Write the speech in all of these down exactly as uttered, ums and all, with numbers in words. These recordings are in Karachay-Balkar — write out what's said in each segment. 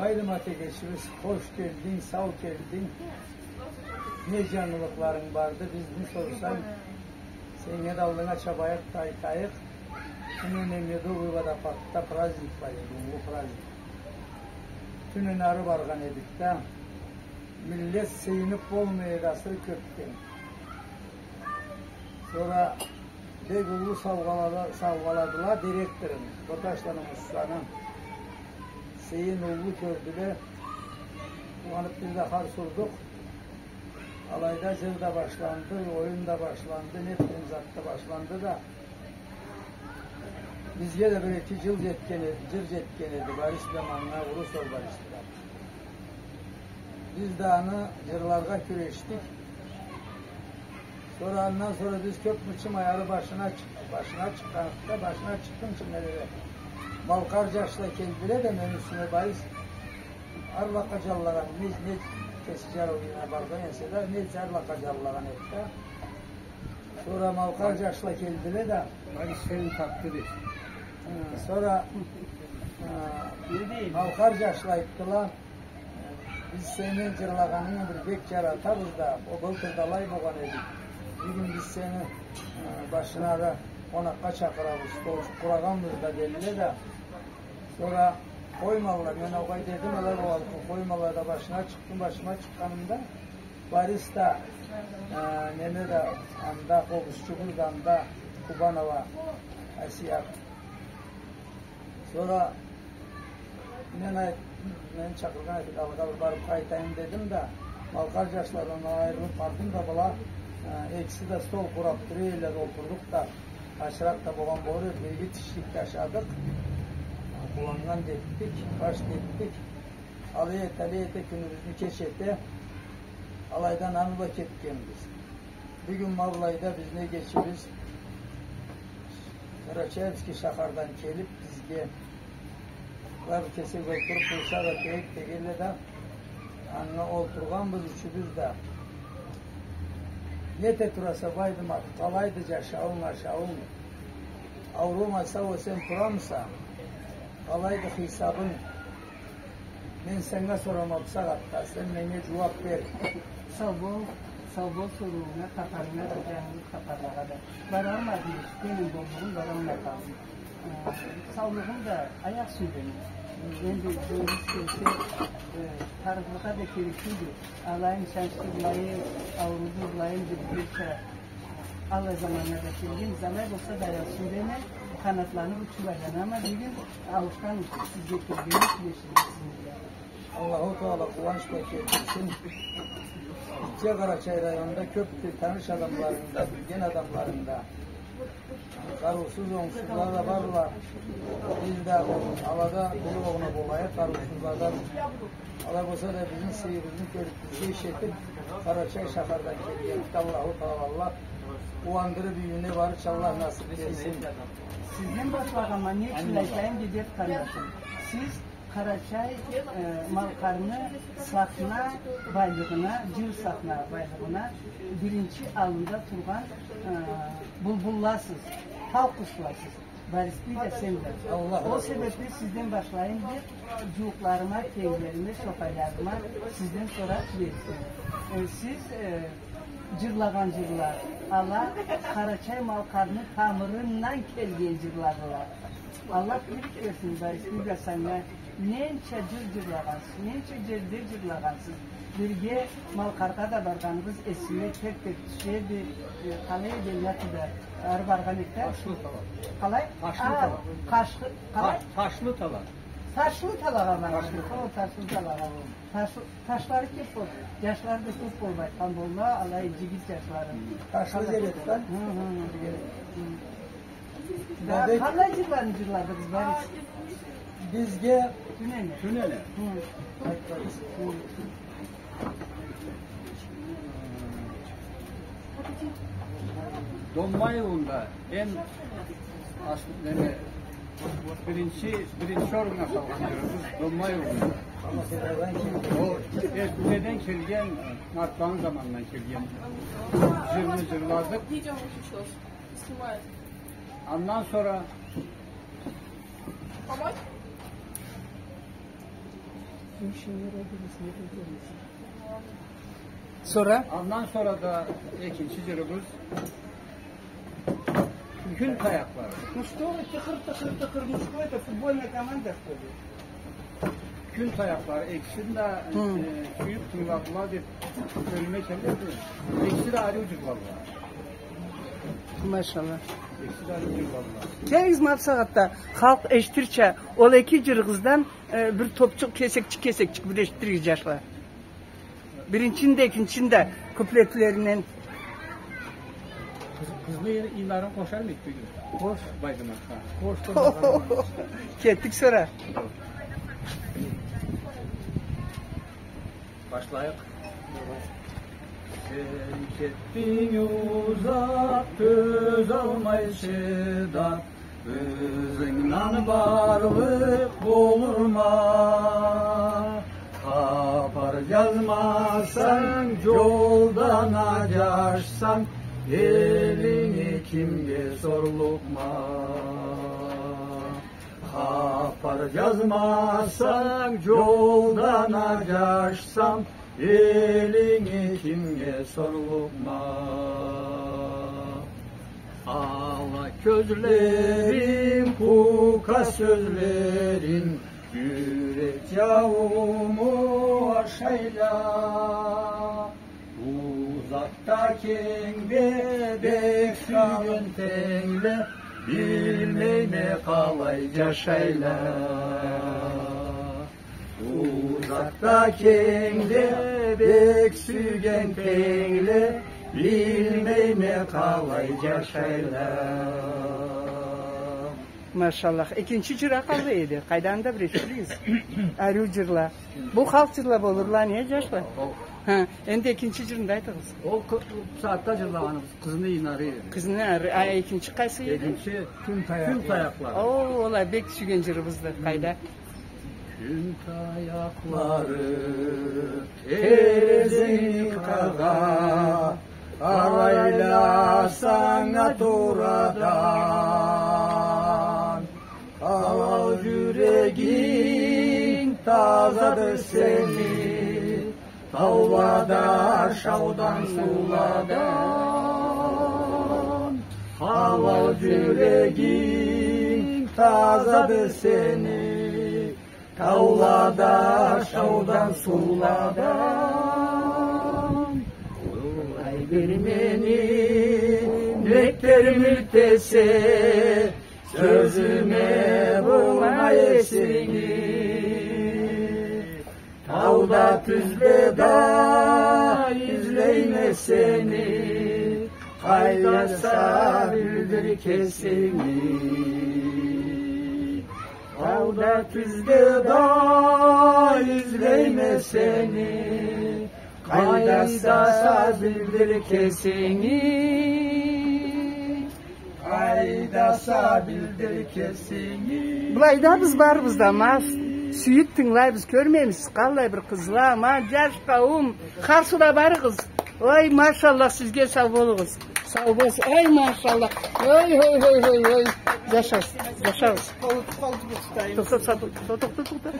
Байдымат эгечибиз, хош келдинг, сау келдинг. Не джангылыкъларынг барды, бизни сорсанг, сеннге да аллынга чабайыкъ да айтайыкъ. Тюнене Медовый водопадда праздник бар эди, уллу праздник. Тюнене ары баргъан эдик да, миллет сыйыныб болмай эди, асыры кёбден. Сора бек уллу саугъалада-, саугъаладыла директорун, Боташланы Муссаны. Сыйын уллу кёрдюле. Къууаныб биз да харс урдукъ. Алайда джыр да башланды, оюн да башланды, не этген зат да башланды да. Бизге да бир-эки джыр джетген эди, джыр джетген эди, Борис бла манга, урус ол Борис бла. Биз да аны джырларгъа кюрешдик. Сора андан сора биз кёб мычымай ары башына чыкъ-, башына чыкъгъаныкъда, башына чыкъгъынчы неме да, малкъар джашла келдиле да мени юсюме, Борис, арлакъа джанлагъан, не, не кеси джарыу баргъан эсе да, не арлакъа джанлагъан эди да. Сора малкъар джашла келдиле да. Борис сени тапды деб. Хы, сора, а, малкъар джашла айтдыла, биз сени джырлагъанынгы бир бек джаратабыз да, ол былтыр да алай болгъан эди. Бюгюн биз сени, а, башына да къонакъгъа чакъырабыз, столчукъ къурагъанбыз да, дедиле да. Сора къоймадыла, мен огъай дедим, алай болгъанлыкъгъа къоймадыла да, башына чыкъдым, башыма чыкъгъанымда, Борис да, э, неме да анда, къобузчугъуз да анда, Кубанова Асия. Сора мен айт-, мени чакъыргъан эди, алгъа бир барыб къайтайым дедим да, малкъар джашладан айырылыб бардым да, была, э, экиси да стол къураб тура эдиле, олтурдукъ да, ачыракъ да болгъан болур эди, бирге тишликде ашадыкъ, къууаннган да этдик, баш да этдик. Алай эте, алай эте, кюнюбюзню кеч эте, алайдан аны бла кетгенбиз. Бюгюн ма былайда бизни эгечибиз Карачаевский шахардан келиб бизге, была бир кесек олтуруб турса да, тюек дегенле да, анга олтургъанбыз ючюбюз да. Не эте тураса, Байдымат, къалайды джашауунг, ашауунг? Ауруумай, сау-эсен турамыса? Къалайды хыйсабынг? Мен санга сорама бусагъатда, сен меннге джууаб бер. Сау бол, сау бол соруунга, хапарынга да, джангылыкъ хапарлагъа да. Баралмадым, эшитгеним боллугъун, баралмай къалдым. Э, саулугъум да аякъ сюйдеме. Энди джангылыкъ келсе, э, тарыгъыргъа да кереклиди. Алайым чачды, былайы ауруду, былайым деб бирча. Алай заманнга да келгенбиз, алай болса да, аякъ сюйдеме, къанатланыб учуб айланама. Бюгюн алышхан учуб сизге келгенме, сюйюнчюме сизни да. Аллаху Тагъала къууанч бла келтирсин. Бизге Къарачай районунда кёбдю таныш адамларынг да, билген адамларынг да. Къарыусуз, онгсузла да барла. Биз да алада уллу огъуна болайыкъ къарыусузладан. Алай болса да, бизни сыйыбызны кёрюб, бизге иш этиб, Къарачай шахардан келгенликге Аллаху Тагъала къууандырыб, юйюне барырча Аллах насыб этсин. Сизден башлагъанма, не ючюн айтайым, Биберт къарнашым. Сиз Къарачай, э, малкъарны сахна байлыгъына, джыр сахна байлыгъына биринчи аллында тургъан, э, булбулласыз, тау къушласыз. Борис бий да, сен да. Ол себебли сизден башлайым деб, джууукъларыма, тенглериме, тохайларыма сизден сорап джибердим. Э, сиз, э, джырлагъан джырла, ала Къарачай-Малкъарны тамырындан келген джырладыла. Аллах ийлик берсин, Борис бий да, санга. Ненча джыр джырлагъансыз, ненча джерде джырлагъансыз. Бирге Малкъаргъа да баргъаныгъыз эсиме терк-терк тюшеди. Э, къалай эди аты да, ары баргъан эдик да. Къашлы талакъ. Къалай? Къашлы талакъ. Къашхы-, къалай? Къашлы талакъ. Ташлы талакъ ма. Ташлы талакъ. О, ташлы талакъ ма. Ташлы, ташлары кёп бол-, джашлары да кёп болуп къайтхан болма, алай джигит джашлары. Ташлы джер эди да. Хы, хы, хы. Да, къалай джырланы джырладыгъыз, Борис? Бизге тюнене. Тюнене. Хы. Хы. Доммай ауылунда эм ас-, неме, биринчи, биринчи оруннга салгъан джырыбыз Доммай ауылунда. Ол Эртинеден келген, Артланы заманындан келген джырны джырладыкъ. Видео выключилось. Снимает. Андан сора... Помочь? Сора? Андан сора да экинчи джырыбыз «Кюн таякълары». Ну что вы, тыкъыр, тыкъыр, тыкъыр, ну что это, футбольная команда, что ли? «Кюн таякълары», экисин да, э, сюйюб тынгыладыла деб кёлюме келеди. Экиси да ариу джырладыла. Машалла. Экиси да ариу джырладыла. Келигиз, ма бусагъатда халкъ эшитирча, ол эки джырыгъыздан Э, бир топчукъ, кесекчик, кесекчик бир эшитдиригиз, джашла. Биринчини да, экинчини да куплетлеринден. Къыз-, къызны ийнарын къошармы эдик бюгюн? Къош. Байдыматха. Къош. Кетдик сора. Башлайыкъ. Сен кетдинг узакъ, тёзалмай чыдаб, ызынгдан барлыкъ болурма. Хапар джазмасанг, джолдан аджашсанг, элинги кимге сорлукъма? Хапар джазмасанг, джолдан аджашсанг, элинги кимге сорлукъма? Ала кёзлеринг, пука сёзлеринг джюрек джаууму ашайла. Узакъда, кенгде бек сюйген тенгле, билмейме къалай джашайла. Узакъда, кенгде бек сюйген тенгле, билмейме къалай джашайла. Машаллах. Экинчи джыр а къалай эди? Къайдам да бир эшитдиригиз. Ариу джырла. Бу халкъ джырла болурла, не, джашла? Ол. Хы, энди экинчи джырын да айтыгъыз. Ол кы-, сагъатда джырлагъаныбыз «Къызны ийнары» эди. «Къызны ийнары». А экинчи къайсы эди? Экинчи «Кюн таякълары». «Кюн таякълары». О, ол а бек сюйген джырыбызды. Къайда? Кюн таякълары терезени къагъа, къарайла санга турадан. Халал джюрегинг тазады сени, таулада ашаудан, сууладан. Халал джюрегинг тазады сени, таулада ашаудан, сууладан. Былай бир мени нек термилтесе, сёзюме былай эсинги. Тауда, тюзде да излейме сени, къайдаса, билдир кесинги. Тауда, тюзде да излейме сени, къайдаса, билдир кесинги. Къайдаса, билдир кесинги. Былайда биз барыбыз да, ма, сюйюб тынгылайбыз, кёрмеймисиз, къаллай бир къызла, ма, джаш къауум, харсыла барыгъыз. Ой, машаллах, сизге сау болугъуз. Сау болсун. Ой, машаллах. Ой, ой, ой, ой, ой. Джашагъыз, джашагъыз. Тохта, тохта, тохта, тохта.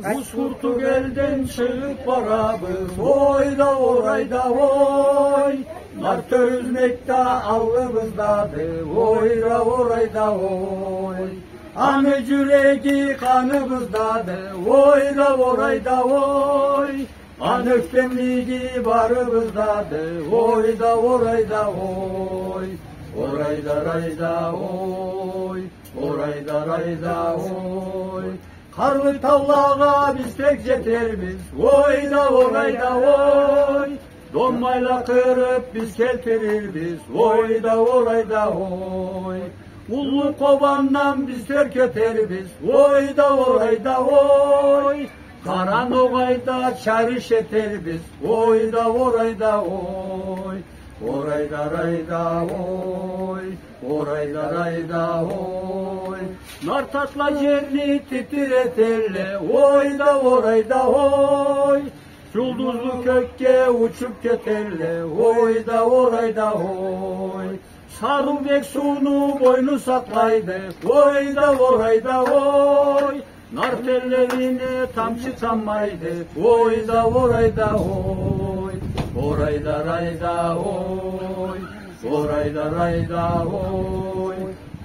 Бу Суртугелден чыгъыб барабыз, ой да, орай да, ой. Нарт ёрюзмек да аллыбыздады, ой да, орай да, ой. Аны джюреги къаныбыздады, ой да, орай да, ой. Аны ёхтемлиги барыбыздады, ой да, орай да, ой. Орай да, рай да, ой. Орай да, рай да, ой. Къарлы таулагъа биз тек джетербиз, ой да, орай да, ой. Доммайла къырыб биз келтирирбиз, ой да, орай да, ой. Уллу Къобандан биз тёрк этербиз, ой да, орай да, ой. Къара Ногъайда чарыш этербиз, ой да, орай да, ой. Орай да, рай да, ой. Орай да, рай да, ой. Нарт атла джерни титиретелле, ой да, орай да, ой. Джулдузлу кёкге учуб кетелле, ой да, орай да, ой. Сарыу бек сууну бойну сакълайды, ой да, орай да, ой. Нар теллерине тамчы таммайды, ой да, орай да, ой. Орай да, рай да, ой. Орай да, рай да, ой.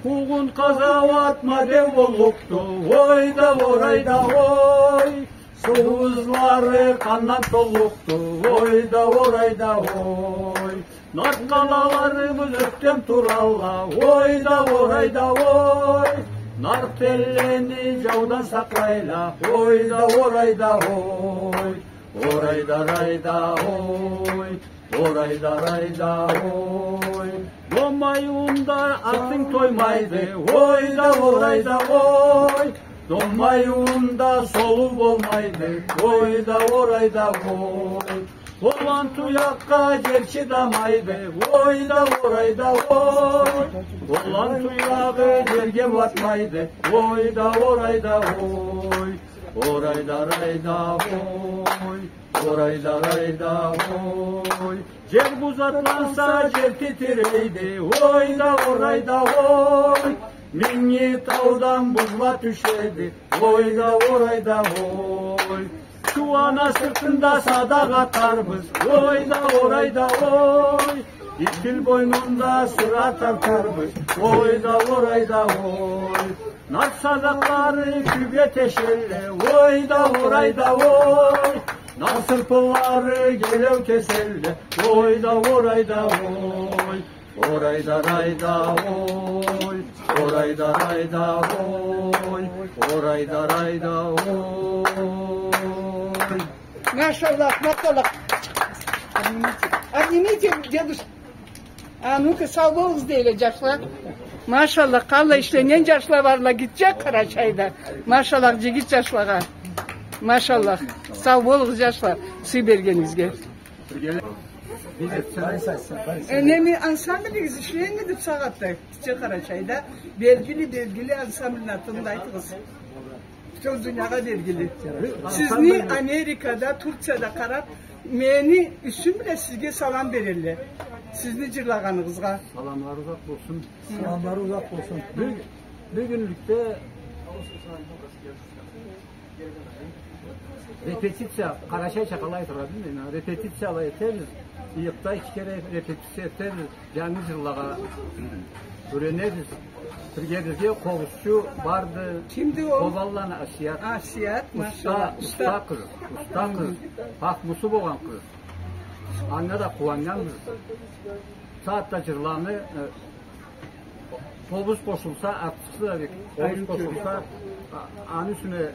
Къугъун къазауат ма деу боллукъду, ой да, орай да, ой. Суу ызлары къандан толлукъду, ой да, орай да, ой. Нарт къалаларыбыз ёктем туралла, ой да, орай да, ой. Нарт теллени жаудан сакълайла, ой да, орай да, ой. Орай да, рай да, ой. Орай да, рай да, ой. Домайыуунда артынг тоймайды, ой да, орай да, ой. Домайыуунда солуу болмайды, ой да, орай да, ой. Болгъан туякъгъа жер чыдамайды, ой да, орай да, ой. Болгъан туягъы жерге батмайды, ой да, орай да, ой. Орай да, рай да, ой. Орай да, рай да, ой. Жер бузатланса, жер титирейди, ой да, орай да, ой. Минги таудан бузла тюшеди, ой да, орай да, ой. Чууана сыртында садакъ атарбыз, ой да, орай да, ой. Итил бойнунда сыра тартарбыз, ой да, орай да, ой. Нарт садакълары кюлге тешелле, ой да, орай да, ой. Нарт сырпыллары гелеу кеселле, ой да, орай да, ой. Орай да, рай да, ой. Орай да, рай да, ой. Орай да, рай да, ой. Машаллах, машаллах. Обнимите, обнимите дедушку. А ну-ка, сау болугъуз дейле, жашла. Машаллах, къаллай ишленнген жашла барла, гитче Къарачайда. Машаллах, жигит жашлагъа. Машаллах, сау болугъуз, жашла, сый бергенигизге. Э, неме, ансамблигиз ишлеймиди бусагъатда? Гитче Къарачайда белгили, белгили ансамблни атын да айтыгъыз. Бютеу дуниягъа белгили. Сизни Америкада, Турцияда къарап, мени юсюм бла сизге салам берелле. Сизни жырлагъаныгъызгъа. Саламлары узакъ болсун. Саламлары узакъ болсун. Бюгюн, бюгюнлюкде репетиция, къарачайча къалай айтыргъа билмейме. Репетиция алай этебиз. Ыйыкъда эки кере репетиция этебиз. Жангы жырлагъа юренебиз. Биргебизге къобузчу барды. Кимди ол? Къобанланы Асият. Асият, уста, машаллах, уста. Уста къыз, уста къыз. Пахмусу болгъан къыз. Анга да къууаннганбыз. Сагъатда жырланы, э, къобуз къошулса, артыкъсыз да бек. Къобуз къошулса, а, аны юсюне, э,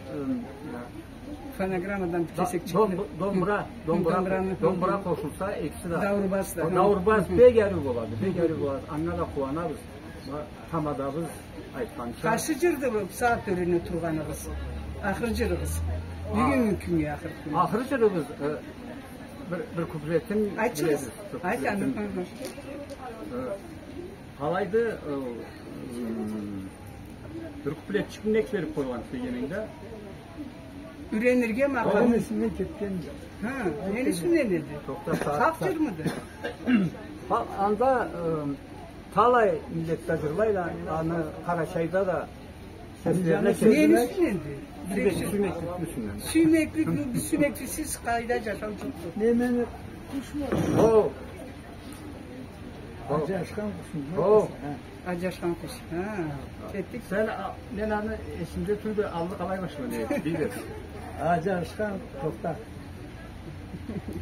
фонограммадан да, кесек чыкъды. Дом-, домбура, домбура, домбураны, домбура къошулса, экиси да. Дауурбаз да. Дауурбаз бек ариу болады, бек ариу болады. Анга да къууанабыз. Тамадабыз айтханча. Къайсы жырды бу сагъат юрене тургъаныгъыз? Ахыр жырыгъыз. Бюгюннгю кюннге ахыр кюн. Ахыр жырыгъыз, э, бир, бир куплетин айтыгъыз. Билебиз, бир куплетин. Айт аны. Хы-хы. Э, къалайды, э, м, бир куплетчикни нек берип къойгъан дегенинг да. Юренирге макъам. Мени эсимден кетген. Хы, нени юсюнден эди? Тохта, халкъ жырмыды? Халкъ, анда, э, талай миллетде жырлайла, аны Къарачайда да сеслерине келди. Нени юсюнденди? Сюймеклик, сюймеклик юсюнден. Сюймеклик, бу сюймекликсиз къайда жашау жокъду. Немени къушму? О. О. Аджашхан къушну. О. Хы. Аджашхан къуш. Хы. Кетдик. Сен, а, мен аны эсимде тюйюл, алды къалай башлана эди, дейди. Аджашхан, тохта.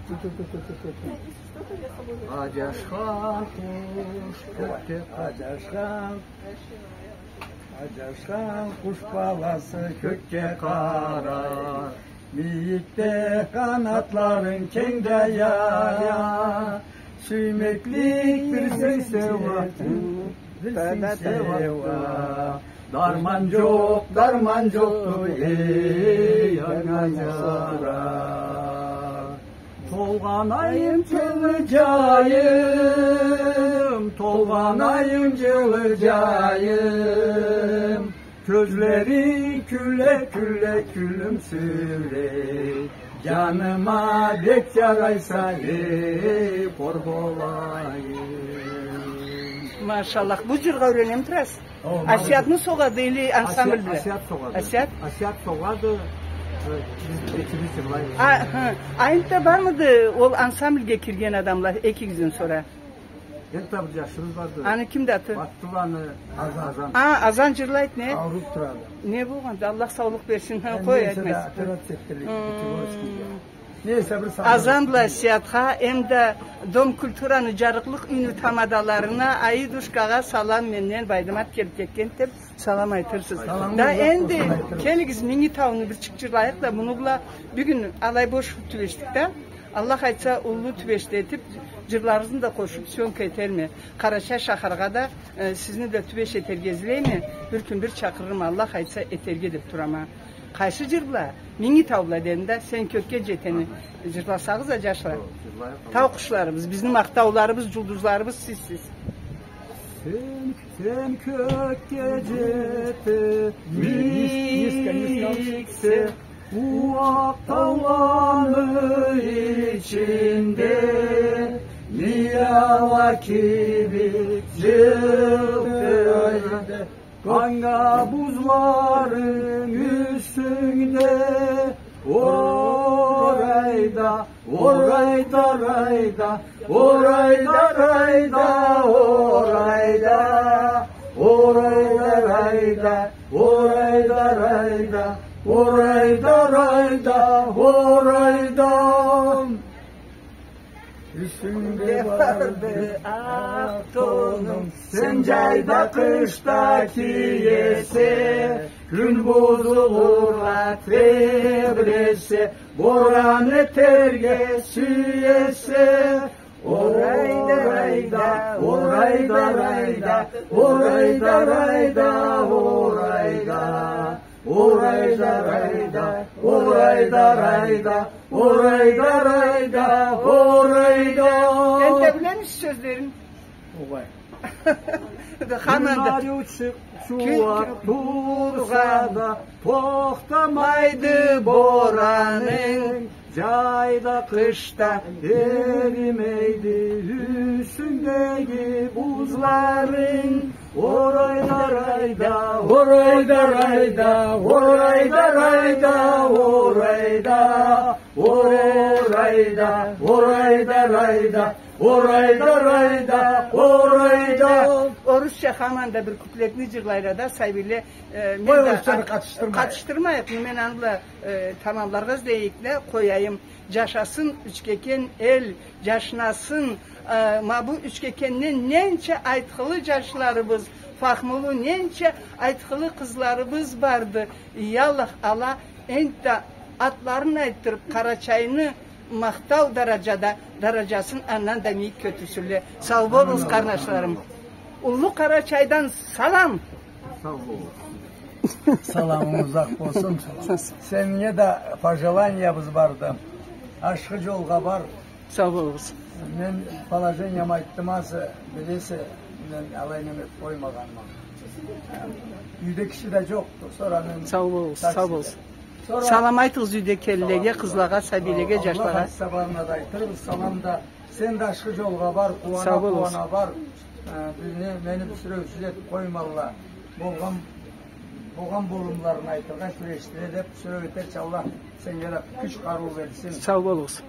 Ту, ту, ту. Аджашхан къуш кёкге. Аджашхан. Аджашхан къуш баласы кёкге къарар. Мийикде къанатларын кенг жая. Сюймеклик бир сен сева, бир сен сева. Дарман жокъ, дарман жокъду, эй, анга жара. Толгъанайым, жылы жайым, толгъанайым, жылы жайым. Кёзлеринг кюлле, кюлле кюлюмсюрей. Жаныма бек жарайса, эй, къор болайым. Машаллах, бу джыргъа юренеми турасыз? О, Асиятмы согъады или ансамбль бла? Асият, Асият согъады. Асият? Асият согъады, э, биз экибиз джырлайбыз. А, хы. А энтда бармыды ол ансамбльге кирген адамла, экигизден сора? Энтда бир джашыбыз барды. Аны кимди аты? Баттыланы Азан. Азан. А, Азан джырлайды, не? Ауруб турады. Не болгъанды? Аллах саулукъ берсин. Энди къой, эсе да айтмайсыз. Операция этдиле, Пятигорскийге. Нейсе, бир сагъат. Азан бла Асиятха, эмда Дом культураны джарыкълыкъ юйню тамадаларына Аидушкагъа салам менден, Байдымат келиб кетгенди деб салам айтырсыз. Салам. Да, энди келигиз, Минги тауну бирчик джырлайыкъ да, муну бла бюгюн алай бош тюбешдик да. Аллах айтса, уллу тюбешде этиб, джырларыгъызны да къошуб, съёмка этерме. Къарачай шахаргъа да, э, сизни да тюбеш этерге излейме. Бир кюн бир чакъырырма, Аллах айтса, этерге деб турама. Къайсы джыр бла? Минги тау бла дедим да, «Сен кёкге джетени» джырласагъыз а, джашла. Тау къушларыбыз, бизни махтауларыбыз, джулдузларыбыз сизсиз. Сен, сен кёкге джетмексе, уакъ тауланы ичинде, мияла кибик джылтырайды. Къанга бузларынг юсюнгде, орайда, орайда, райда, орайда, райда, орайда, орайда, райда, орайда, райда, орайда, райда, орайда. Юсюнгде барды акъ тонунг, сен джайда, къышда киесе, кюн бузулургъа тебресе, боран этерге сюесе. Орайда, райда, орайда, райда, орайда, райда, орайда. Орайда, райда, орайда, райда, орайда, райда, орайда. Энтда билемисиз сёзлерин? Огъай. Хаманда. Джууап турса да, тохтамайды боранынг. Джайда, къышда эримейди юсюнгдеги бузларынг. Орайда, райда, орайда, райда, орайда, райда, орайда, орайда, орайда, райда, орайда, райда, орайда. Орусча хаманда бир куплетни джырлайла да, сабийле, э, мен да орусчаны къатышдырмайыкъ. Къатышдырмайыкъ, мен аны бла, э, тамамларгъа излейик да, къояйым. Джашасын Учкекен эл, джашнасын, э, ма бу Учкекенде ненча айтхылы джашларыбыз, фахмулу, ненча айтхылы къызларыбыз барды. Я Аллах, ала энтда атларын айтдырыб, Къарачайны махтау дараджада, дараджасын андан да мийик кётюрсюнле. Сау болугъуз, къарнашларым. Уллу Къарачайдан салам! Сау болугъуз. Саламыгъыз акъ болсун. Сеннге да пожеланиябыз барды. Ашхы джолгъа бар. Сау болугъуз. Мен положениямы айтдым, азы билесе, мен алай неме этиб къоймагъанма. Юйде киши да джокъду, сора мен... Сау болугъуз, сау болугъуз. Сора салам айтыгъыз юйдегилеге, къызлагъа, сабийлеге, джашлагъа. Аллах айтса, барына да айтырбыз салам да. Сен да ашхы джолгъа бар, къууана, къууана бар. Э, бизни, мени бюсюреусюз этиб къоймалла. Болгъан, болгъан болумларын айтыргъа кюрешдире деб, бюсюреу этерча Аллах сеннге да кюч, къарыу берсин. Сау болугъуз.